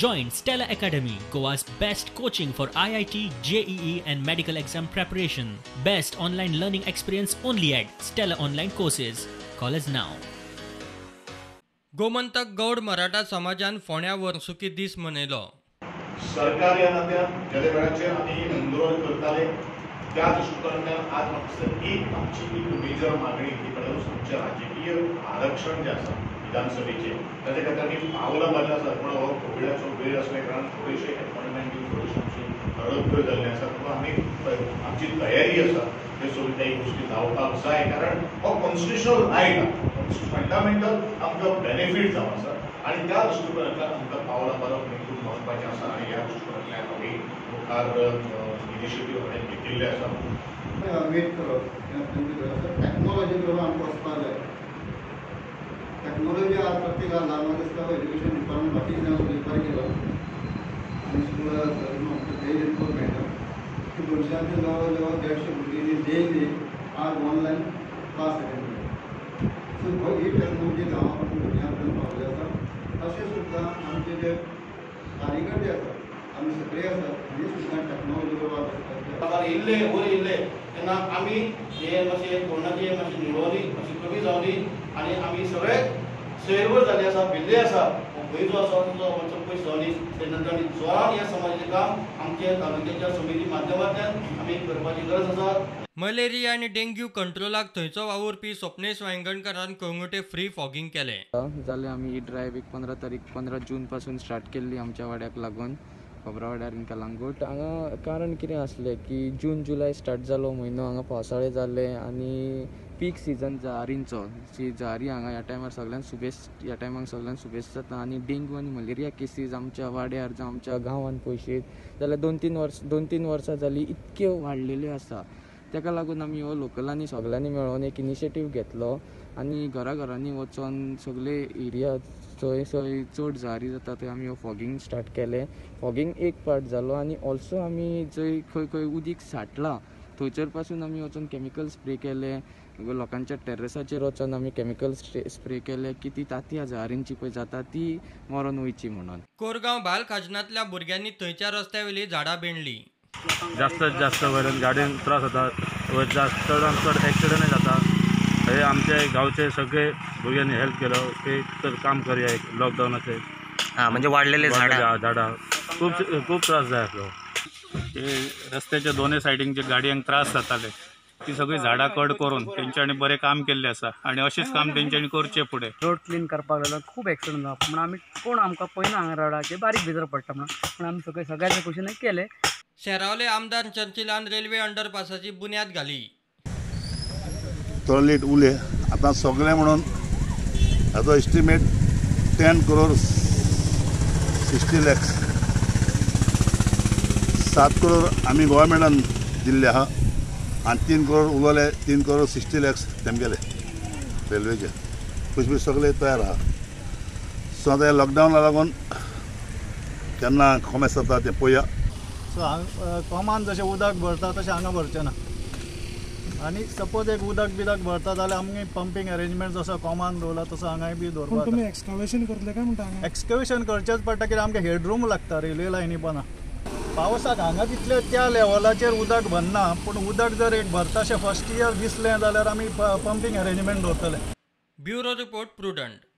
Join Stella Academy, Goa's best coaching for IIT, JEE and medical exam preparation. Best online learning experience only at Stella Online Courses. Call us now. Gomantak Gaud Maratha समाजान फोंड्या वर्सुकी दीस मनयलो. सरकार ह्या नात्यान जेदे वेळाचेर आमी आंदोलन करताले त्या दृश्टिकोनांतल्यान आज म्हाका दिसता एक आमची एक मेजर मागणी ती म्हणल्यार आमचें राजकीय आरक्षण जें आसा विधानसभेचें ताच्या खातीर आमी पावलां मारलीं आसात. पूण हो कोविडाचो वेळ आसल्या कारणान थोडेशे एपॉयंटमेंट दिवन थोडेशे आमची रद्द जाल्लें आसा. पूण आमी आमची तयारी आसा ते सगळी त्या गोश्टी जावपाक जाय, कारण हो कॉन्स्टिट्युशनल रायट फंडामेंटल आमकां बेनिफीट जावन आसा आनी त्या दृश्टिकोनांतल्यान आमकां पावलां मारप हें खूब म्हत्वाचें आसा आनी ह्या दृश्टिकोनांतल्यान आमी मुखार इनिशिएटीव हांवें घेतिल्लें आसा. वेट करप हें अत्यंत गरज आसा. टॅक्नोलॉजी बरोबर आमकां वचपाक जाय. टॅक्नोलॉजी आज प्रत्येक म्हाका दिसता एज्युकेशन डिपार्टमेंट बाकीचे जावन प्रिफर केलो आनी स्कुलां आमकां डेली रिपोर्ट मेळटा की 200 जवळ जवळ 150 भुरगीं डेली आज ऑनलायन क्लास अटेंड करता. सो ही टॅक्नोलॉजी गांवा पासून भुरग्यां पर्यंत पावल्ली आसा. तशें सुद्दां आमचे जे कार्यकर्ते आसात आमी सगळे आसात हांणी सुद्दां टॅक्नोलॉजी बरोबर वचपाक इल्ले वयर इल्ले तेन्ना आमी हे मातशें कोरोनाची मातशी निवळली मातशी कमी जावली आनी आमी सगळे सैरभर जाल्ले आसा, भिल्ले आसा. भंय जो आसा तो मातसो पयस जावनी. ते नंतर आनी जोरान ह्या समाजाचें काम आमच्या तालुक्याच्या समिती माध्यमांतल्यान आमी करपाची गरज आसा. मलेरिया आनी डेंग्यू कंट्रोलाक थंयचो वावुरपी स्वप्नेश वायंगणकारान कळंगूटे फ्री फॉगिंग केलें. जालें आमी ही ड्रायव्ह एक 15 तारीख 15 जून पासून स्टार्ट केल्ली आमच्या वाड्याक लागून खोबरावाड्यार इन कलांगूट. हांगा कारण कितें आसलें की जून जुलय स्टार्ट जालो म्हयनो, हांगा पावसाळे जाले आनी पीक सिजन जहारींचो. जी जहारी हांगा ह्या टायमार सगळ्यांक सुबेस, ह्या टायमाक सगळ्यांक सुबेस जाता आनी डेंग्यू आनी मलेरिया केसीस आमच्या वाड्यार जावं आमच्या गांवांत पळयशीत जाल्यार 2-3 वर्सां जालीं इतक्यो वाडलेल्यो आसा. ताका लागून आमी हो लोकलांनी सगळ्यांनी मेळोन एक इनिशिएटीव घेतलो आनी घरा घरांनी वचोन सगळे एरिया जंय जंय चड जहारी जाता थंय आमी हो फॉगिंग स्टार्ट केलें. फॉगिंग एक पार्ट जालो आनी ऑल्सो आमी जंय खंय खंय उदीक साठलां थंयसर पासून आमी वचोन केमिकल स्प्रे केले. लोकांच्या टेर्रसाचेर वचोन आमी केमिकल स्प्रे केले की ती तांतयां जहारींची पळय जाता ती मरोन वयची म्हणून. कोरगांव बाल खाजनांतल्या भुरग्यांनी थंयच्या रस्त्यावेली झाडां बेणली. जास्त जास्त वयल्यान गाडयेन त्रास जाता, चडान चड एक्सिडंटय जाता. हे आमचे गांवचे सगळे भुरग्यांनी हेल्प केलो की तर काम करया लॉकडावनाचे. हां, म्हणजे वाडलेले झाडां झाडां खूब खूब त्रास जाय आसलो. ते रस्त्याच्या दोनूय सायडीन जे गाडयांक त्रास जाताले ती सगळीं झाडां कट करून तेंच्यांनी बरें काम केल्लें आसा आनी अशेंच काम तेंच्यांनी करचें फुडें. रोड क्लीन करपाक लागलो खूब एक्सिडंट जावप म्हणून आमी कोण आमकां पळयना हांगा रोडाचेर बारीक भितर पडटा म्हणून, पूण आमी सगळे सगळ्यांच्या खुशीन केलें. सेरावले आमदार चर्चिलान रेल्वे अंडरपासाची बुन्याद घाली. थोडो लेट उले आतां सगळें म्हणून हाचो एस्टिमेट 10 करोड 60 लॅक्स, 7 करोड आमी गोवोरमेंटान दिल्ले आहा आनी 3 करोड उरले, 3 करोड 60 लॅक्स तेमगेले रेल्वेचे पयशे सगळे तयार आहा. सो आतां लॉकडावना लागून केन्ना कोमेस जाता तें पळोवया. सो हांगा कोमान जशें उदक भरता तशें हांगा भरचें ना आनी सपोज एक उदक बिदक भरता जाल्यार आमगे पंपींग अरेंजमेंट जसो कोमान दवरला तसो हांगाय बी दवरपाक. तुमी एक्सकवेशन करतले काय म्हणटा? एक्सकवेशन करचेंच पडटा कित्याक आमकां हेडरूम लागता रेल्वे लायनी पना. पावसाक हांगा तितले त्या लेवलाचेर उदक भरना, पूण उदक जर एक भरताशें फर्स्ट इयर दिसलें जाल्यार आमी पंपींग अरेंजमेंट दवरतले. Bureau report, Prudent.